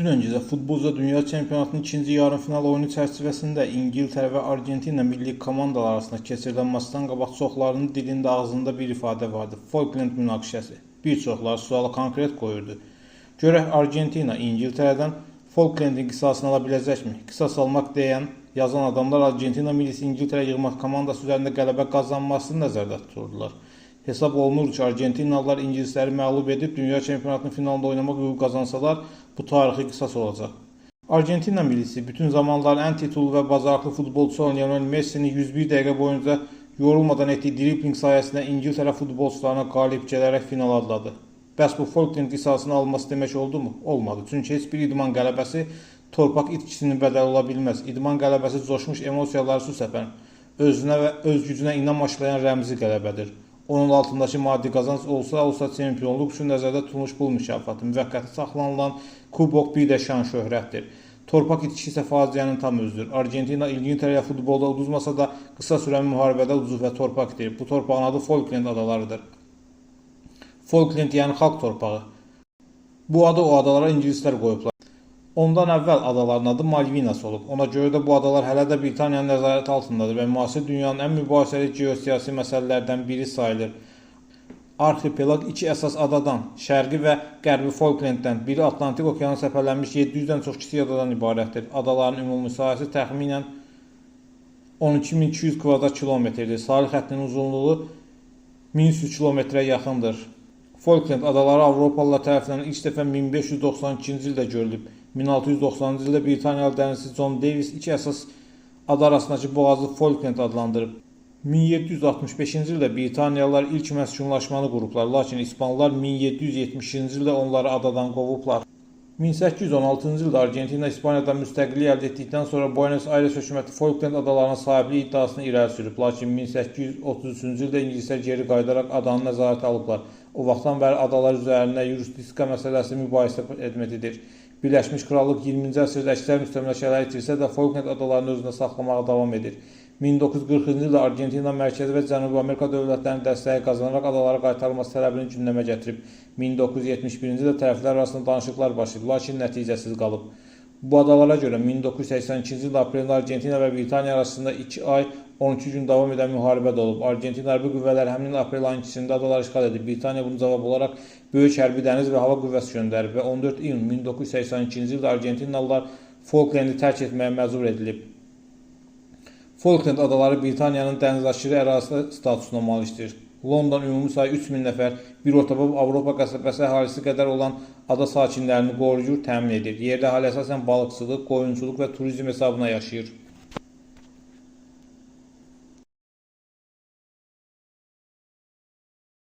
Dünən gecə futbol üzrə dünya çempionatının ikinci yarımfinal oyunu çərçivəsində İngiltərə və Argentina milli komandaları arasında keçirilən maçdan qabaq çoxlarının dilində, ağzında bir ifadə vardı. Falkland münaqişəsi. Bir çoxları sualı konkret qoyurdu. Görək Argentina İngiltərədən Falklandin qisasını ala biləcəkmi? Qisas almaq deyən, yazan adamlar Argentina millisi İngiltərə yığma komandası üzərində qələbə qazanmasını nəzərdə tuturdular. Hesab olunur ki, Argentinalılar ingilisləri məğlub edib dünya çempionatının finalında oynamaq hüququ qazansalar, bu tarixi qisas olacaq. Argentina millisi bütün zamanların ən titullu və bacarıqlı futbolçusu olan Lionel Messinin 101 dəqiqə boyunca yorulmadan etdiyi dribling sayəsində İngiltərə futbolçularına qalib gələrək finala adladı. Bəs bu Falkland qisasının alınması demək oldumu? Olmadı. Çünki heç bir idman qələbəsi torpaq itkisinin bədəli ola bilməz. İdman qələbəsi coşmuş emosiyaları su səpən, özünə və öz gücünə inam aşılayan rəmzi qələbədir. Onun altındakı maddi qazanc olsa olsa çempionluq üçün nəzərdə tutulmuş pul mükafatı, müvəqqəti saxlanılan kubok, bir də şan şöhrətdir. Torpaq itkisi isə faciənin tam özüdür. Argentina İngiltərə ilə futbolda uduzmasa da qısa sürən müharibədə uduzub və torpaq itirib. Bu torpağın adı Falkland adalarıdır. Falkland, yəni xalq torpağı. Bu adı o adalara ingilislər qoyublar. Ondan əvvəl adaların adı Malvinas olub. Ona görə də bu adalar hələ də Britaniyanın nəzarəti altındadır və müasir dünyanın ən mübahisəli geosiyasi məsələlərdən biri sayılır. Arxipelag iki əsas adadan, Şərqi və Qərbi Falklanddən, biri Atlantik okeana səpələnmiş 700-dən çox kiçik adadan ibarətdir. Adaların ümumi sahəsi təxminən 12.200 kvadrat kilometrdir. Sahil xəttinin uzunluğu 1300 kilometrə yaxındır. Falkland adaları Avropalılar tərəfindən ilk dəfə 1592-ci ildə görülüb. 1690-cı ildə Britaniyalı dənizçi John Davis iki əsas ada arasındakı boğazı Falkland adlandırıb. 1765-ci ildə Britaniyalılar ilk məskunlaşmanı qurublar, lakin ispanlılar 1770-ci ildə onları adadan qovublar. 1816-cı ildə Argentina İspaniyadan müstəqillik əldə etdikdən sonra Buenos Aires hökuməti Falkland adalarına sahiblik iddiasını irəli sürüb, lakin 1833-cü ildə ingilislər geri qayıdaraq adanı nəzarətə alıblar. O vaxtdan bəri adalar üzərində yurisdiksiya məsələsi mübahisə predmetidir. Birləşmiş Krallıq 20-ci əsrdə əksər müstəmləkələri itirsə də Falkland adalarını özündə saxlamağa davam edir. 1940-cı ildə Argentina Mərkəzi və Cənubi Amerika dövlətlərinin dəstəyi qazanaraq adalara qaytarılması tələbini gündəmə gətirib. 1971-ci ildə tərəflər arasında danışıqlar başlayıb, lakin nəticəsiz qalıb. Bu adalara görə 1982-ci ildə apreldə Argentina və Britaniya arasında 2 ay 12 gün davam edən müharibə də olub. Argentina hərbi qüvvələri həmin aprel ayının 2-sində adaları işğal edib. Britaniya bunun cavab olaraq böyük hərbi dəniz və hava qüvvəsi göndərib və 14 iyun 1982-ci ildə Argentinalılar Falklandi tərk etməyə məcbur edilib. Falkland adaları Britaniyanın dənizaşırı ərazisi statusuna malikdir. London ümumi sayı 3000 nəfər, bir ortabab Avropa qəsəbəsi əhalisi qədər olan ada sakinlərini qoruyur, təmin edir. Yerli əhali əsasən balıqçılıq, qoyunçuluq və turizm hesabına yaşayır.